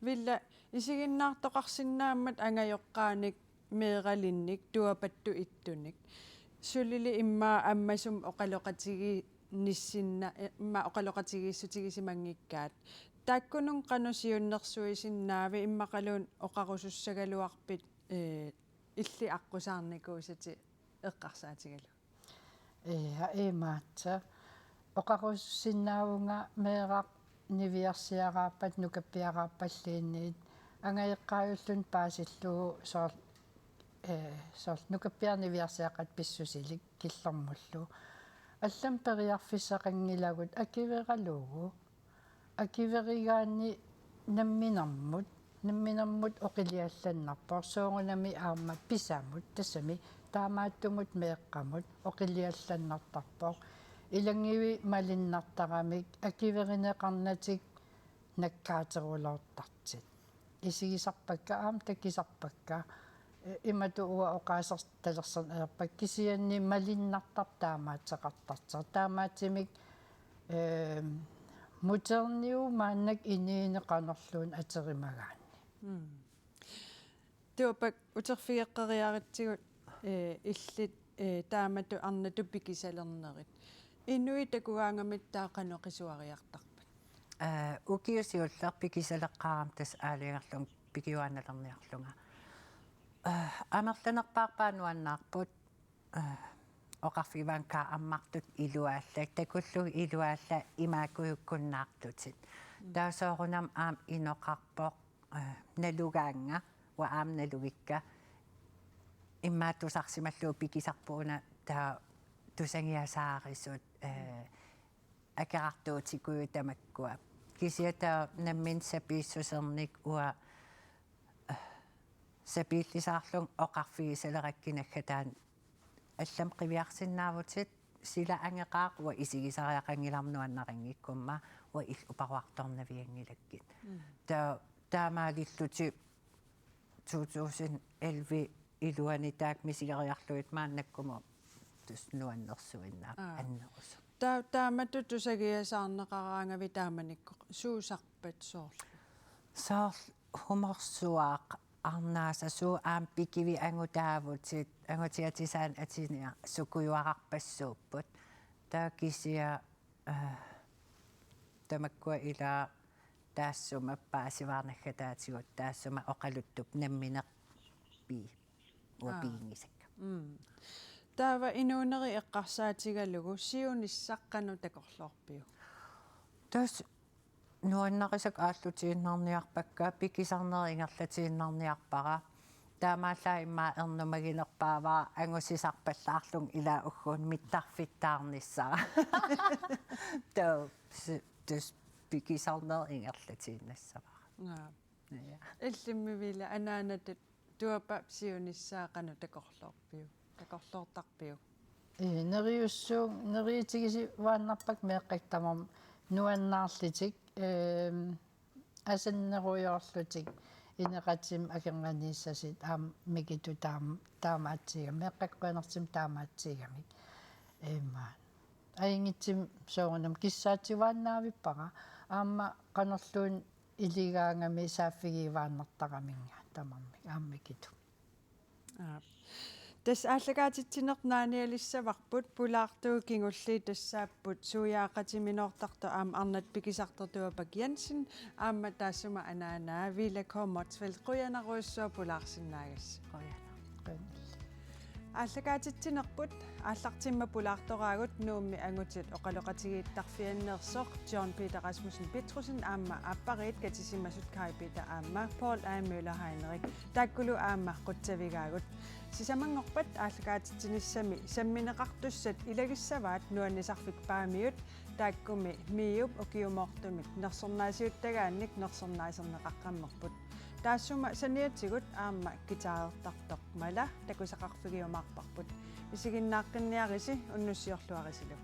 Villa, isiginnaartoqarsinnaammat angajoqqaanik meeralinnik tuapattut ittunik. Sulili immaqa ammasumik oqaloqatigiinnissinna-, immaqa oqaloqatigiissutigisimanngikkaat. Taakkununnga qanoq siunnersuisinnaavit, immaqaluunniit oqarusussagaluarpit, eh, illit aqqusaarnikuusatit eqqarsaatigalugu? Ia, imaattoq. Oqarusussinnaavunga meeraq niviarsiaraappat, nukappiaraappaluunniit, angajoqqaajulluni paasillugu soor-, eh, soorlu nukappiaraq niviarsiaqqat pissusilik killormullu. Allamik periarfissaqanngilagut akueralugu. Akuerigaanni namminermut, namminermut oqiliallannarpoq, soorunami aamma pisamut, tassami taamaattumut meeqqamut oqiliallannartarpoq. Ilannguit malunnartaramik akuerineqarnatik nakkaateruloortartut. Isigisarpakka, aamma takusarpakka. Eh, imatut uanga oqaasertalersorneq ajorpara, kisianni malunnartarput taamaattoqartartoq. Taamaattumik, eh, muterniu maannakkut inuuneq qanorluunniit atorimagaanni. Mm. Tuapak, uterfigeqqeriaritsigut, eh, illit, eh, taamatut arnatut pikisalernerit. Inuit takugaangamittaaq qanoq qisuariartarpat? Eh, ukiut siulliit pikisaleqqaarama tassa aalajangerlunga pikiuaannalerniarlunga. Eh, amerlanerpaarpaat nuannaarput, eh, oqarfigivaanga ammartut iluaallak, takullugit iluaallak imaakujukkunnaartutit. Mm. Taava soorunami aamma inoqarpoq, eh, nalugaannga, uanga aamma nalugikka, immaqa tusarsimallugu pikisarput una, taava tusangiasaarisut, eh, akerartuutikujuit tamakkua. Kisianni taava nammineq sapiissusernik uanga, eh, sapiillisaarlunga oqarfigisalerakkit naggataani allamik qiviarsinnaavutit, sila angeqaaq uanga isigisariaqanngilarma nuannarinngikkuma, uanga illit uparuartornavianngilakkit. Mm. Taava taamaalillutit to tusind elleve iluani taakku misigeriarlugit maannakkumut tassa nuannersuinnaapput. Aa. Annerusumik. Taa-, taamatut tusangiasaarneqaraangavit taamanikkut suusarpat soorlu? Soorlu humorsuaq, arnaasaq, suut aamma pikivit angutaavutit, angutiatisaannik atiniarsukujuararpassuupput. Taava kisianni, eh, tamakkua ila taassuma paasivaat naggataatigut, taassuma oqaluttup nammineq pii-, uanga Aa. piginngisakka. Mm. Taava inuunerit eqqarsaatigalugu siunissaq qanoq takorloorpiuk? Tassa nuannarisakka aallutiinnarniarpakka, pikisarnerit ingerlatiinnarniarpara. Taamaallaat immaqa ernumaginerpaavara angusisarpallaarlunga ila ugguuna mittarfittaarnissara. Taava si-, tassa pikisarnerit ingerlatiinnassavara. Aa. Ja. Illimmi Vila, anaanatut Tuapap siunissaa qanoq takorloorpiuk? Takorloortarpiuk? Ii, neriussuunga, neriuutigisivaannarpakka meeqqakka tamarmik nuannaarlutik, ehm, asannerujoorlutik ineqatimik akornanniissasut aamma mikitut taam-, taamaatsigami, meeqqakka qinersimik taamaatsigami. Imaat. Ajunngitsumik soorunami kissaatsivaannaavippara. Aamma qanorluunniit iligaangami saaffigivaannartaraminnga tamarmik aamma mikitut. Aap. Tassa aallakaatitsineq naanialissavarput, pulaartuut kingulliit tassaapput suiaaqatiminoortartoq aamma arnat pikisartoq Tuapak Jensen, aamma taassuma anaanaa Vila K. Motzfeldt, qujanarujussuaq pulaarsinnaagassi. Qujanaq. Qujanaq. Aallakaatitsinerput aallartimma pulaartoraagut Nuummi angutit oqaloqatigiittarfianneersoq John Peter Rasmussen Petrussen aamma aappariit katisimasut Kaj Peter aamma Poul A. Møller Heinrich. Taakkulu aamma qutsavigaagut. Sisamanngorpat aallakaatitsinissami sammineqartussat ilagissavaat nuannisarfik Paamiut, taakkumi MIO-p ukiumoortumik nersornaasiuttagaannik nersornaaserneqaqqammerput. Taassuma saniatigut aamma guitarertartoq Mala takusaqarfigiumaarparput. Isiginnaaqqinniarisi, unnussiorluarisilu.